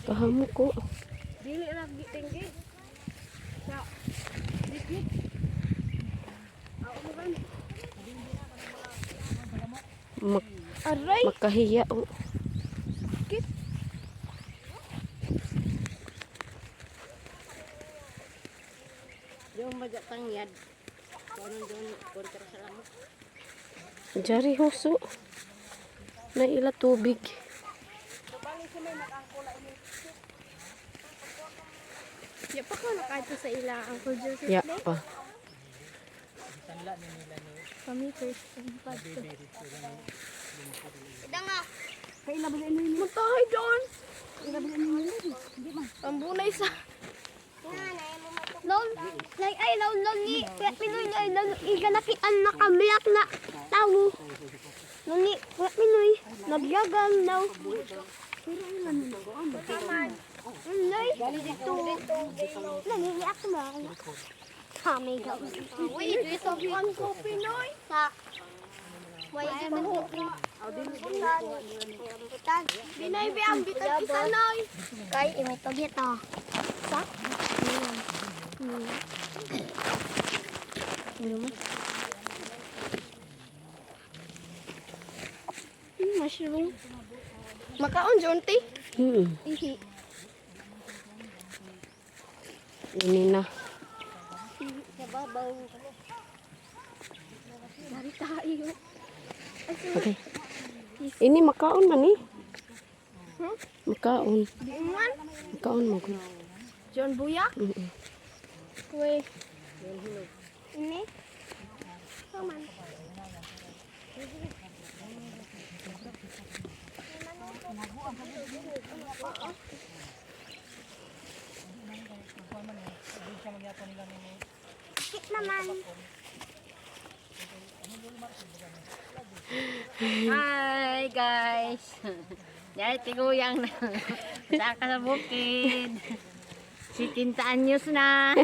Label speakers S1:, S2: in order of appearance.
S1: Kahamok ko.
S2: Dili ra gitinggi. Sa dikit. Aray,
S1: Makahiya oh.
S2: Sakit.
S3: Yung magatang yad. Kung doon kontra sa lamok.
S1: Jari huso. Naila tubig.
S2: Ya pa ko nakato sa ila Uncle Joseph.
S1: Ya pa.
S2: Kami first time pa to. Matahay doon. Pambunay sa.
S4: Lol, like ay lol lol ni Kuya Pinoy ay lol iganakian na kabiyak na tawo. Lol ni Kuya Pinoy nagyagan daw. Lol dito. Naniniak mo. Kami daw.
S2: Uy, dito ko Pinoy.
S4: Sa Way man ko.
S2: Binay bi ang bitag isa noy.
S4: Kay imay to gito. Sa?
S2: Mushroom. Makaon jonte. Ihi.
S1: Ini na.
S4: Sa babaw.
S2: Dari tayo.
S1: Okay. Ini makaon man eh.
S2: Hmm?
S1: Makaon.
S2: Di man.
S1: Makaon mo gud.
S2: John Buyak. Kuy.
S4: Ini. Paman. Sakit naman.
S3: Hi guys. Yay, tiguyang na. Saka sa bukid. Si Tintaan News na.